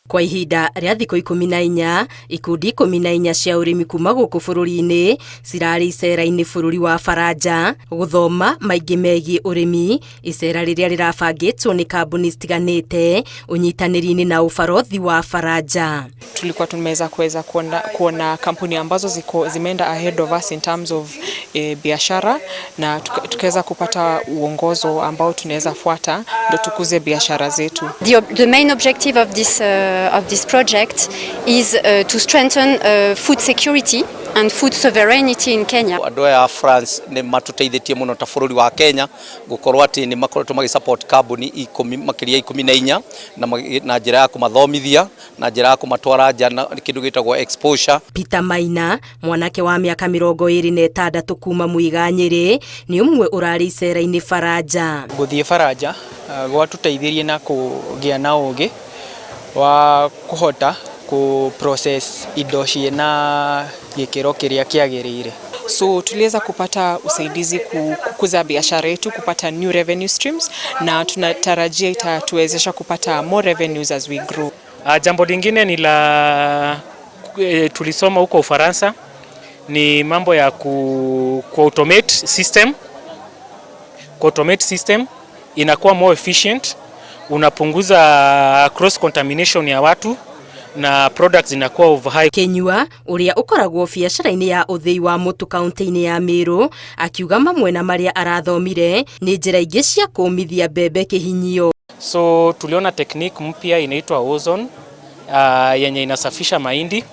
Kwa ihinda rĩa thikũ 14, ikundi 14 cia ũrĩmi kuma gũkũ bũrũri-inĩ cirarĩ icera-inĩ bũrũri wa Faranja gũthoma maingĩ megiĩ ũrĩmi, icera rĩrĩa rĩrabangĩtwo nĩ kambuni citiganĩte ũnyitanĩri-inĩ na ũbarothi wa Faranja. Tulikuwa tumeweza kuweza kuona kampuni ambazo ziko zimeenda ahead of us in terms of biashara na tukaweza kupata uongozo ambao tunaweza fuata ndo tukuze biashara zetu. The main objective of this project is to strengthen food security and food sovereignty in Kenya. Andũ aya a France nĩ matũteithĩtie mũno ta bũrũri wa Kenya gũkorwo atĩ nĩ makoretwo magĩ support kambuni ikũmi makĩria 14 na njĩra ya kũmathomithia na njĩra ya kũmatwara nja na kĩndũ gĩtagwo exposure. Peter Maina, mwanake wa mĩaka 26 kuma Muiga, Nyĩrĩ, nĩ ũmwe ũrarĩ icera-inĩ Faranja. Gũthiĩ Faranja gwatũteithirie na kũgĩa na ũgĩ wa kũhota kũ process indo ciĩna gĩkĩro kĩrĩa kĩagĩrĩire. So tuliweza kupata usaidizi kukuza biashara yetu, kupata new revenue streams, na tunatarajia itatuwezesha kupata more revenues as we grow. Jambo lingine ni la tulisoma huko Ufaransa ni mambo ya ku automate system. Ku automate system inakuwa more efficient, unapunguza cross contamination ya watu na products zinakuwa of high. Kinyua ũrĩa ũkoragwo biacara-inĩ ya ũthĩi wa mũtu kaunti-inĩ ya Meru akiuga mamwe na marĩa arathomire nĩ njĩra ingĩ cia kũmithia mbembe kĩhinyio. So tuliona technique mpya inaitwa ozone yenye inasafisha mahindi,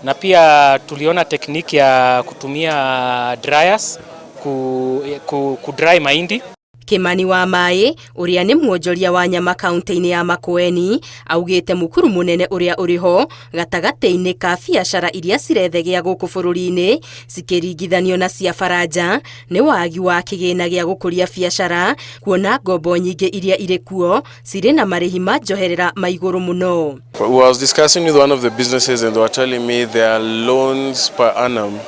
na pia tuliona technique ya kutumia dryers ku dry mahindi. Kimani wa Maĩ ũrĩa nĩ mwonjoria wa nyama kaunti-inĩ ya Makueni augĩte mũkuru mũnene ũrĩa ũrĩho gatagatĩ-inĩ ka biacara iria cirethegea gũkũ bũrũri-inĩ cikĩringithanio na cia Faranja nĩ wagi wa kĩgĩna gĩa gũkũria biacara, kuona ngombo nyingĩ iria irĩ kuo cirĩ na marĩhi ma njoherera ma igũrũ mũno. I was discussing with one of the businesses and they were telling me their loans per annum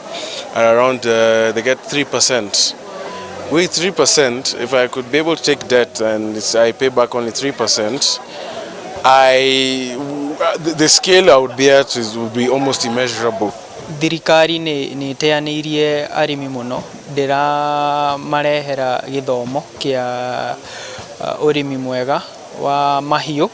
are around, they get 3%. With 3%, if I could be able to take debt and I pay back only 3%, the scale I would be at would be almost immeasurable. Thirikari nĩ ĩteanĩirie arĩmi mũno, ndĩramarehera gĩthomo kĩa ũrĩmi mwega wa mahiũ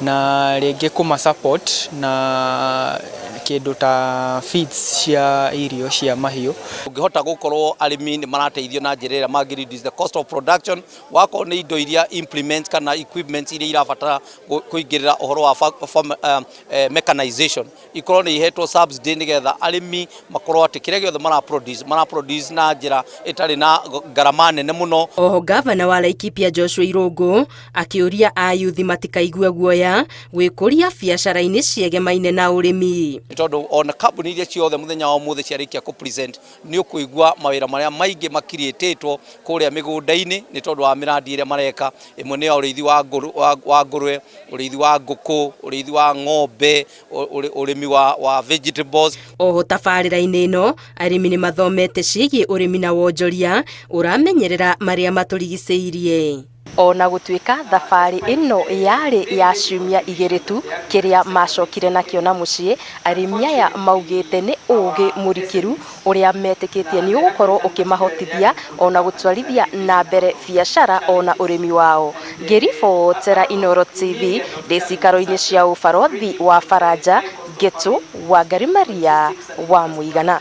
na rĩngĩ kũma support na kĩndũ ta feeds cia irio cia mahiũ. Ũngĩhota gũkorwo arĩmi nĩ marateithio na njĩra ĩrĩa mangĩ reduce the cost of production, wakorwo nĩ indo iria implements kana equipments iria irabatara kũingĩrĩra ũhoro wa mechanization ikorwo nĩ ihetwo subsidy nĩgetha arĩmi makorwo atĩ kĩrĩa gĩothe mara produce na njĩra ĩtarĩ na ngarama nene mũno. Oho gavana wa Laikipia Joshua Irũngũ akĩũria ayuthi matikaigue guoya gwĩkũria biacara-inĩ ciegemaine na ũrĩmi. Nĩ tondũ ona kambuni iria ciothe mũthenya wa ũmũthĩ ciarĩkia kũ present nĩ ũkũigua mawĩra marĩa maingĩ makiriĩtĩtwo kũrĩa mĩgũnda-inĩ nĩ tondũ wa mĩrandi ĩrĩa mareka. Ĩmwe nĩ ya ũrĩithi wa ngũrwe, ũrĩithi wa ngũkũ, ũrĩithi wa ng'ombe, ũrĩmi wa vegetables. Oho tabarĩra-inĩ ĩno arĩmi nĩ mathomete ciĩgiĩ ũrĩmi na wonjoria ũramenyerera marĩa matũrigicĩirie. Ona gũtuĩka thabarĩ ĩno yarĩ ya ciumia 2 tu, kĩrĩa macokire nakĩo na mũciĩ, arĩmi aya maugĩte nĩ ũgĩ mũrikĩru ũrĩa metĩkĩtie nĩ ũgũkorwo ũkĩmahotithia ona gũtwarithia na mbere biacara ona ũrĩmi wao. Ngĩribotera Inooro TV ndĩ cikaro-inĩ cia ũbarothi wa Faranja, Ngĩtũ Wangari Maria wa Mũigana.